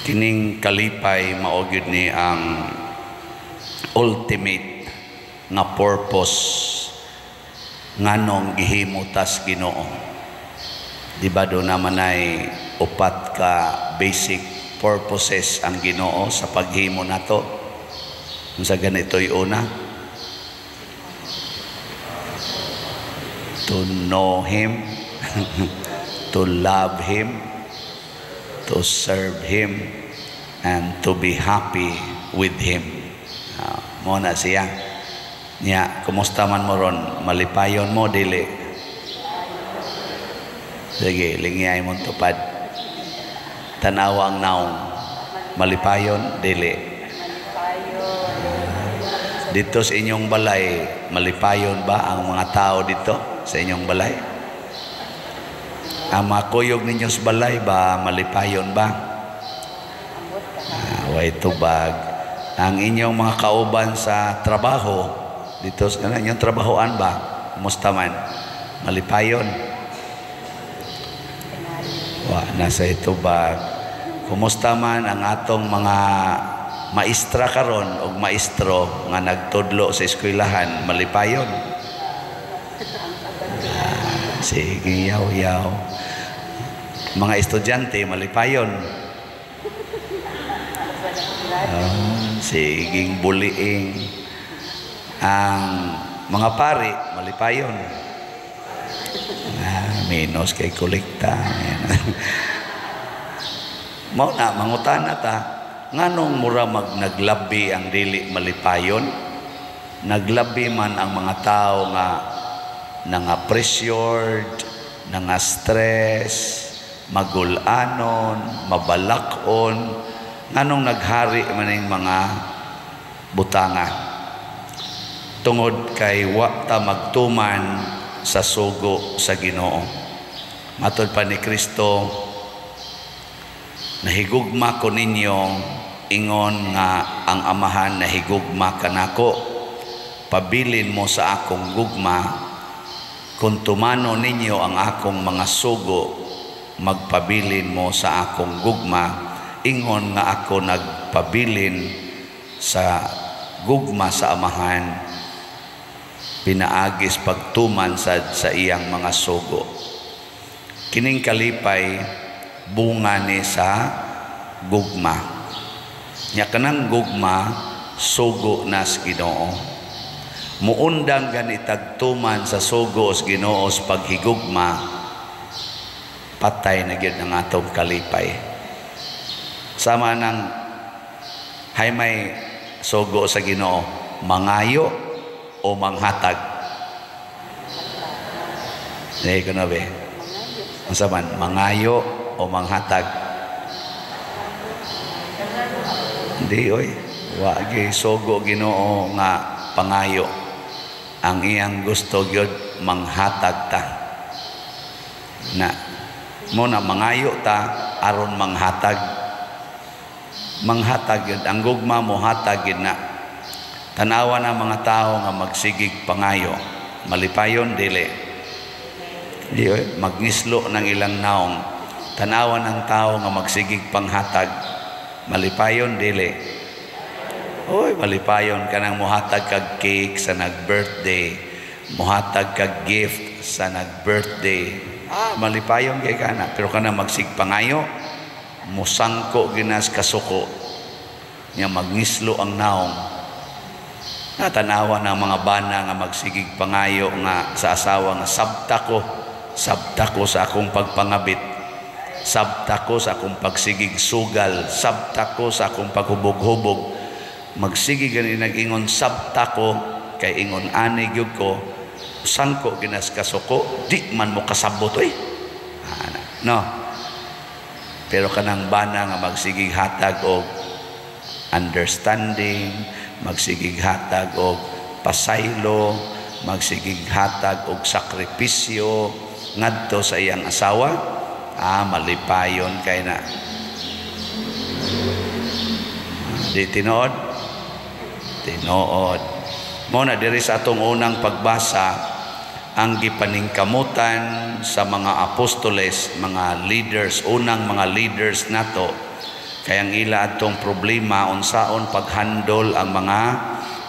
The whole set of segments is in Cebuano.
Kining kalipay mao gyud ni ang ultimate nga purpose nganong gihimo tas Ginoo. Di ba do naman ay upat ka basic purposes ang Ginoo sa paghimo nato? Unsa ganito'y una? To know Him, to love Him, to serve Him, and to be happy with Him. Mo na siya. Nya, kumusta man mo ron? Malipayon mo, dili? Sige, lingyay mong tupad. Tanawa ang naong. Malipayon, dili? Dito sa inyong balay, malipayon ba ang mga tao dito sa inyong balay? Ang mga kuyog ninyo sa balay ba, malipayon ba? Way tubag. Ang inyong mga kauban sa trabaho, dito sa inyong trabahoan ba? Kumusta man? Malipayon? Wa, nasa tubag. Kumusta man ang atong mga maestra karon og maestro nga nagtudlo sa eskwelahan, malipayon? Sige, yaw-yaw. Mga estudyante, malipayon? Siging buliing. Ang mga pari, malipayon? Menos kay kolekta. Mao na, mangutana ta, nganong mura mag naglabi ang dili malipayon? Naglabi man ang mga tao nga nanga pressured, nanga stress, magulanon, mabalakon, nganong naghari man ang mga butanga? Tungod kay wa ta magtuman sa sugo sa Ginoo. Matod pa ni Kristo, "Nahigugma ko ninyo ingon nga ang Amahan nahigugma kanako. Pabilin mo sa akong gugma. Kung tumano ninyo ang akong mga sugo, magpabilin mo sa akong gugma ingon nga ako nagpabilin sa gugma sa Amahan pinaagis pagtuman sa iyang mga sugo." Kining kalipay bunga ni sa gugma. Nya kanang gugma sugo na sa Ginoo. Muundang ganitag tuman sa sugo sa Ginoo sa paghigugma, patay na gyud ang atong kalipay. Sama nang hay may sugo sa Ginoo, mangayo o manghatag? Hindi ko na be. Unsa man, mangayo o manghatag? Hindi, oy. Wa gi sugo Ginoo nga pangayo. Ang iyang gusto gyud manghatag ta. Na mo na mangayo ta aron manghatag. Manghatag gyud ang gugma, mo hatag gyud na. Tanawa na mga tao nga magsigig pangayo. Malipayon, dili? Di, oy, magngislo ng ilang naong. Tanawa ng tao nga magsigig panghatag. Malipayon, dili? Oy, malipayon kanang muhatag kag cake sa nag-birthday, muhatag kag gift sa nag-birthday. Malipayon kay kana, pero kana magsigpangayo, musangko ginas kasuko. Nya magngislo ang naong. Natanawa ng mga bana nga magsigig pangayo nga sa asawa nga sabta ko sa akong pagpangabit, sabta ko sa akong pagsigig sugal, sabta ko sa akong paghubog-hubog. Magsige gani nag-ingon sabta ko kay ingon ani gyud ko, sangko ginas kasuko, di man mo kasabot, oy. No. Pero kanang bana nga magsigig hatag og understanding, magsigig hatag og pasaylo, magsigig hatag og sakripisyo ngadto sa iyang asawa, malipayon kay na. Di tinuod? Tinuod. Mo na diri sa atong unang pagbasa, ang gipaningkamutan sa mga apostoles, mga leaders, unang mga leaders nato Kay ang ila atong problema, unsaon paghandol ang mga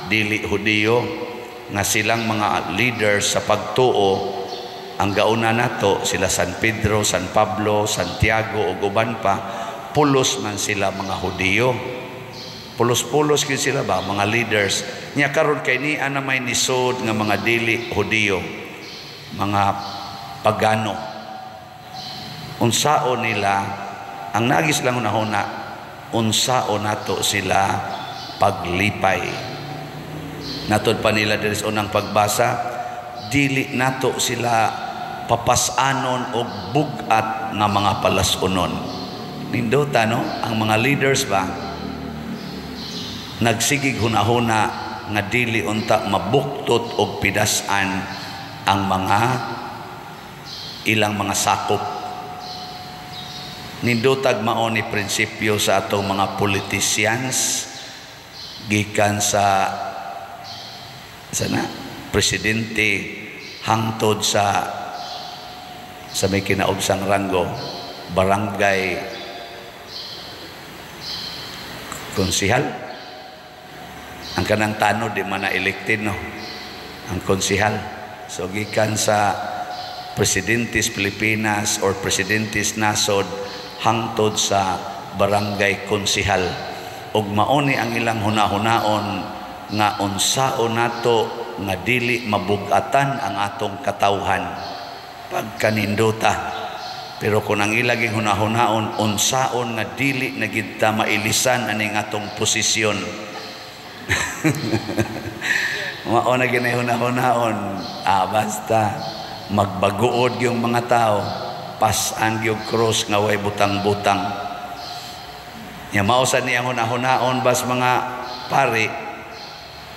dili Hudiyo nga silang mga leaders sa pagtuo. Ang gauna nato sila San Pedro, San Pablo, Santiago ug uban pa, pulos man sila mga Hudiyo. Pulos-pulos gyud sila ba, mga leaders. Nya karon kay ni ana may nisod nga mga dili Hudiyo, mga pagano. Unsaon nila ang nagis lang hunahuna, unsaon nato sila paglipay. Natod pa nila diri sa unang pagbasa, dili nato sila papas-anon og bug-at nga mga palas-unon. Nindota, no? Ang mga leaders ba, nagsigig hunahuna nga dili unta mabuktot og pidasan ang mga ilang mga sakop. Nindotag mao ni prinsipyo sa atong mga politicians, gikan sa sana presidente hangtod sa may kinaubsang ranggo, barangay, konsihal. Ang kanang tanod di man na elected, no, ang konsihal. So gikan sa presidentes Pilipinas or presidentes nasod hangtod sa barangay konsihal, ug mauni ang ilang hunahunaon nga unsaon nato nga dili mabugatan ang atong katawhan. Pagkanindota. Pero kung ang ilaging hunahunaon, unsaon nga dili na gid ta mailisan aning atong posisyon, mao na ginay hunahunaon, basta magbaguod yung mga tao, pasan yung cross nga way butang-butang. Nya mao sa niyang hunahunaon bas mga pari,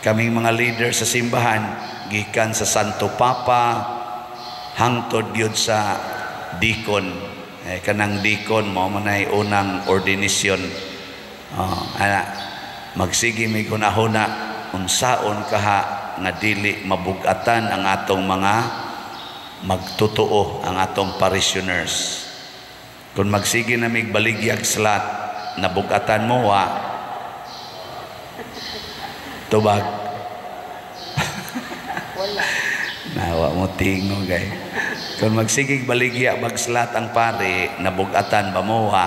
kaming mga leader sa simbahan, gikan sa Santo Papa hangtod gyud sa deacon. Eh, kanang deacon mao man ay unang ordinasyon. Oh, ana, magsige may hunahuna unsaon kaha nga dili mabugatan ang atong mga magtotoo, ang atong parishioners. Kung magsige na mig baligyag slot, nabugatan mo wa? Tubag. Wala. Nawa mo tingog kay. Kung magsigig baligya magslot ang pare, nabugatan ba mo wa?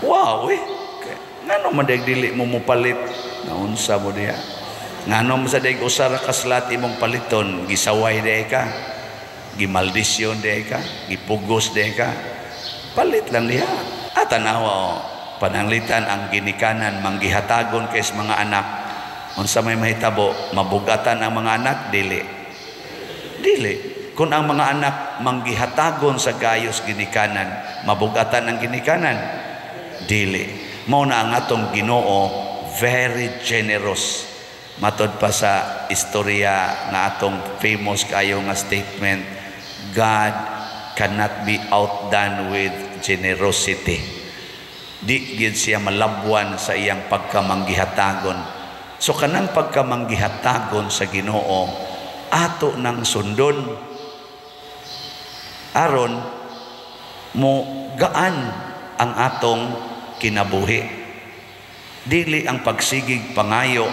Wow, eh. Ngano man dag dili mo mopalit? Naunsa mo diha? Ngano man sa dag usa ra ka slot imong paliton, gisaway diay ka. Gimaldisyon diay ka, gipugos diay ka. Palit lang diha. At tanawa oh, pananglitan ang ginikanan manggihatagon kay sa mga anak. Unsa may mahitabo, mabugatan ang mga anak? Dili. Dili. Kung ang mga anak manggihatagon sa gayos ginikanan, mabugatan ang ginikanan? Dili. Mao na ang atong Ginoo, very generous. Matod pa sa istorya nga atong famous kayo nga statement, "God cannot be outdone with generosity." Di gid siya malabwan sa iyang pagkamanggihatagon. So kanang pagkamanggihatagon sa Ginoo, ato nang sundon aron mo gaan ang atong kinabuhi. Dili ang pagsigig pangayo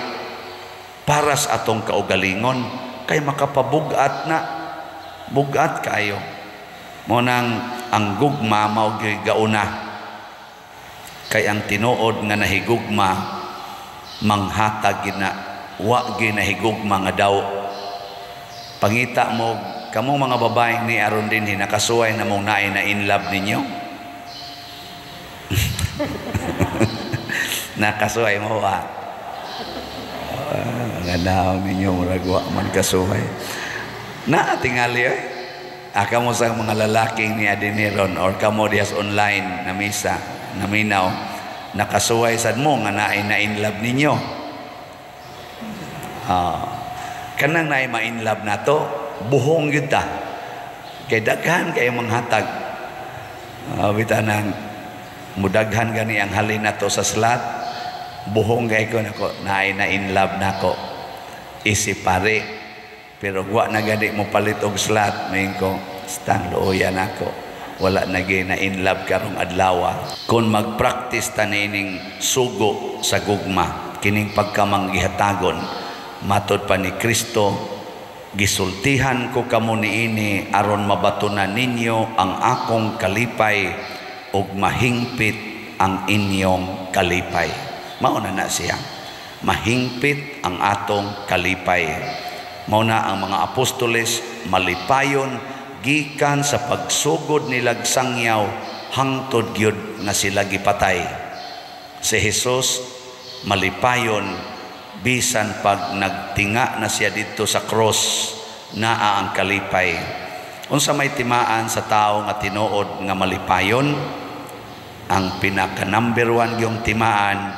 para sa atong kaugalingon kay makapabugat na, bugat kayo. Mo nang ang gugma mao gyud gauna, kay ang tinuod nga nahigugma manghatag gid na, wa gyud nahigugma nga daw. Pangita mo kamong mga babae ni aron dinhi, nakasuway na mong naay na in love ninyo? Nakasuway mo wa? Nga naong ninyo murag wa man kasuway naa tingali eh. Aka mo sa mga lalaking ni Adiniron or kamo dihas online na misa naminaw, nakasuway sad mo nga naay na in love ninyo? Kanang naay ma-in love nato, buhong gyud ta kay daghan kay manghatag. Bitaw nang mudaghan gani ang halin nato sa slot, buhong kay ko nako naay na in love nako isip pare, pero wa na gani mo palit og slot, mayin ko stang luoyan nako. Wala na gyud na in love karong adlaw. Kung magpractice ta nining sugo sa gugma, kining pagkamanggihatagon, matod pa ni Kristo, "Gisultihan ko kamo niini aron mabatunan ninyo ang akong kalipay ug mahingpit ang inyong kalipay." Mao na na siya. Mahingpit ang atong kalipay. Mao na ang mga apostoles malipayon gikan sa pagsugod nilag sangyaw hangtod gyud nga sila gipatay. Si Jesus malipayon bisan pag nagtinga na siya dito sa cross, naa ang kalipay. Unsa may timaan sa tao nga tinuod nga malipayon? Ang pinaka number one yung timaan,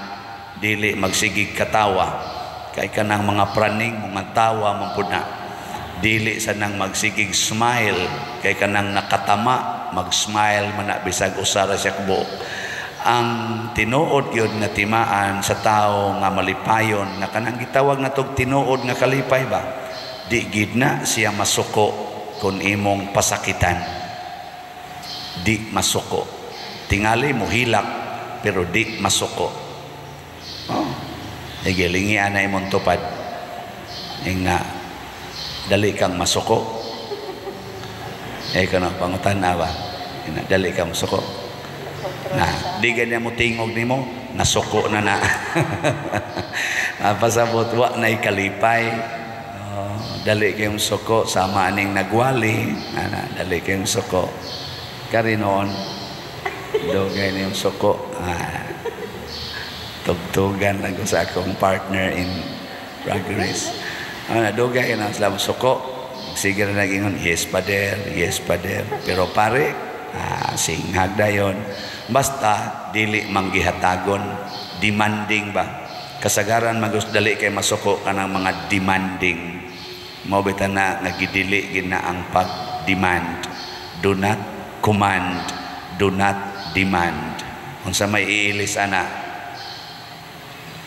dili magsigig katawa, kay kanang mga praning mga tawa man pud na. Dili sa nang magsigig smile, kay kanang nakatama mag-smile man na bisag usa ra siya kabuok. Ang tinuod gyud nga timaan sa tao nga malipayon, nga kanang gitawag natog tinuod nga kalipay ba, di gid na siya masuko kung imong pasakitan. Di masuko. Tingali mo hilak pero di masuko. Oh. Sige, lingian na imong tupad. Nga, dali kang masuko. Eh, kano, pangutan na ba? Ina, dali kang masuko. Na, di ganyan mo tingog nimo, nasuko na na. Pasabot, wa na ikalipay. Oh, dali kayong suko, sama aning nagwali. Ana, dali kayong suko. Kari noon, dugay niyong suko. Ah, tugtugan lang ko sa akong partner in progress. Ana, dugay na sila suko. Sige na nagingon, "Yes, Pader, yes, Pader." Pero pare, ah, singhag dayon. Basta, dili manggihatagon, demanding ba? Kasagaran magus dali kay masuko kanang mga demanding. Mao bitaw na nga gidili gid na ang pag-demand. Do not command, do not demand. Unsa may iilis ana?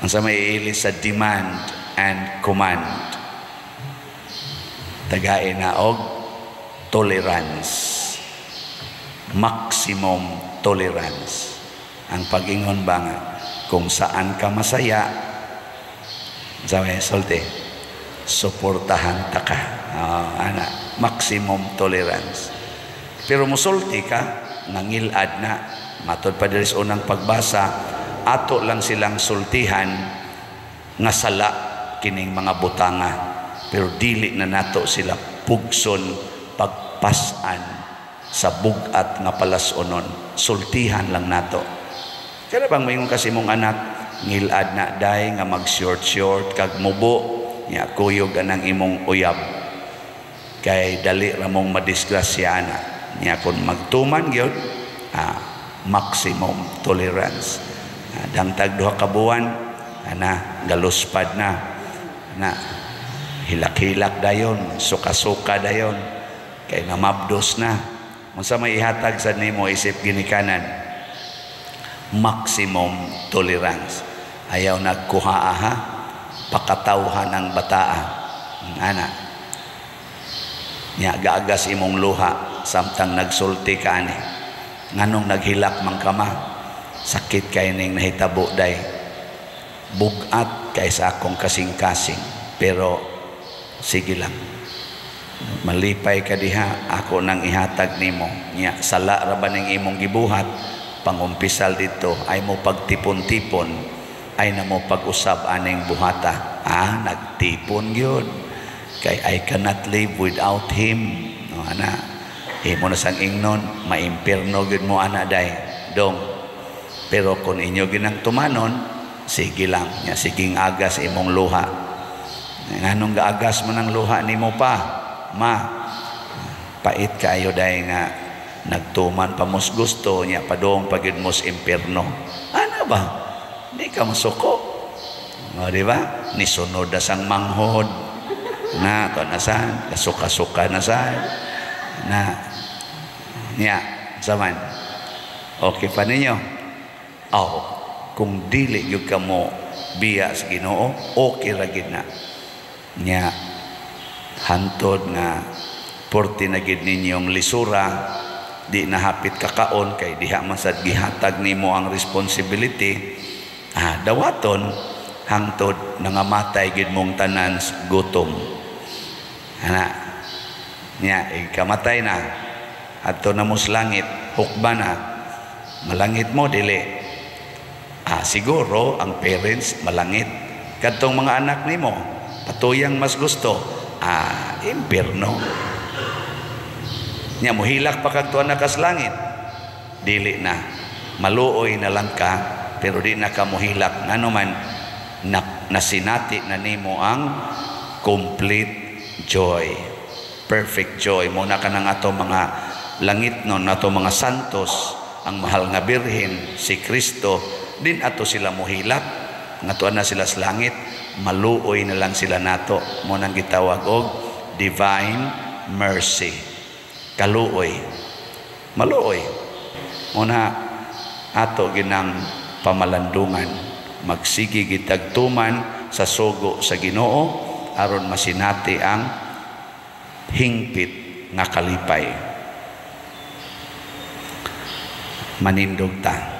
Unsa may iilis sa demand and command? Tagain na og tolerance. Maximum tolerance. Ang pag-ingon ba nga, kung saan ka masaya, sabi, solte, suportahan ta ka. Oh, ana, maximum tolerance. Pero musulti ka, nangilad na, matod pa diri sa unang pagbasa, ato lang silang sultihan nga sala kining mga butanga. Pero dili na nato sila pugson pagpasan sa bugat nga palasonon. Sultihan lang nato. Kaya bang maingon kasi mong anak, "Ngilad na day nga mag short short kag mubo nya kuyog anang imong uyab kay dali ra mong madisgrasya ana." Nya kon magtuman gyud, ah, maximum tolerance. Ah, dangtag 2 ka buwan ana galuspad na na, hilak-hilak dayon, suka-suka dayon kay namabdos na. Unsa may ihatag sa nimo isip ginikanan? Maximum tolerance. Ayaw nagkuha aha, pakatawhan ang bataa. Ana. Nya gaagas imong luha samtang nagsulti ka ani. "Nganong naghilak man ka, Ma?" "Sakit kay ning nahitabo day. Bugat kay sa akong kasing-kasing. Pero sige lang. Malipay ka diha, ako nang ihatag nimo. Nya sala ra ba ning imong gibuhat? Pangumpisal dito ay mo pagtipon-tipon, ay na mo pag-usab aning buhata." Ah, nagtipon gyud. Kay I cannot live without him. No, ana. Imo na sang ingnon, maimpirno gyud mo ana day. Dong. Pero kung inyo ginang tumanon, sige lang. Nya siging agas imong luha. "Nganong gaagas mo ng luha nimo pa? Ma, pait kaayo day nga nagtuman pa mos gusto niya padong pagid mos impierno." Ano ba? Di ka masuko. O, di ba? Nisunod na sang manghod. Na, to na san, kasuka-suka na san. Na, niya, saman. Okay pa ninyo? Oh, kung dili gyud ka mo biya sa Ginoo, okay ra gid na. Nya, hantod nga porti na gid ninyong lisura, Di na hapit kakaon kay diha man sad gihatag nimo ang responsibility. Dawaton hangtod nangamatay gid mong tanan gutom. Ana. Nya ikamatay na adto na mo sa langit, hukba na. Malangit mo dili? Siguro ang parents malangit. Kadtong mga anak nimo patuyang mas gusto, impierno. Nya mohilak pa kag tuwa na kas langit? Dili na. Maluoy na lang ka, pero di na ka mohilak, ngano man na, nasinati na nimo ang complete joy, perfect joy. Mo na kanang ato mga langit non, ato mga santos, ang mahal nga Birhen, si Kristo, din ato sila mohilak nga tuwa na sila sa langit. Maluoy na lang sila nato. Mo nang gitawag og divine mercy, kaluoy, maluoy. Mo na ato ginang pamalandungan, magsige gitag tuman sa sugo sa Ginoo aron masinati ang hingpit nga kalipay. Manindog ta.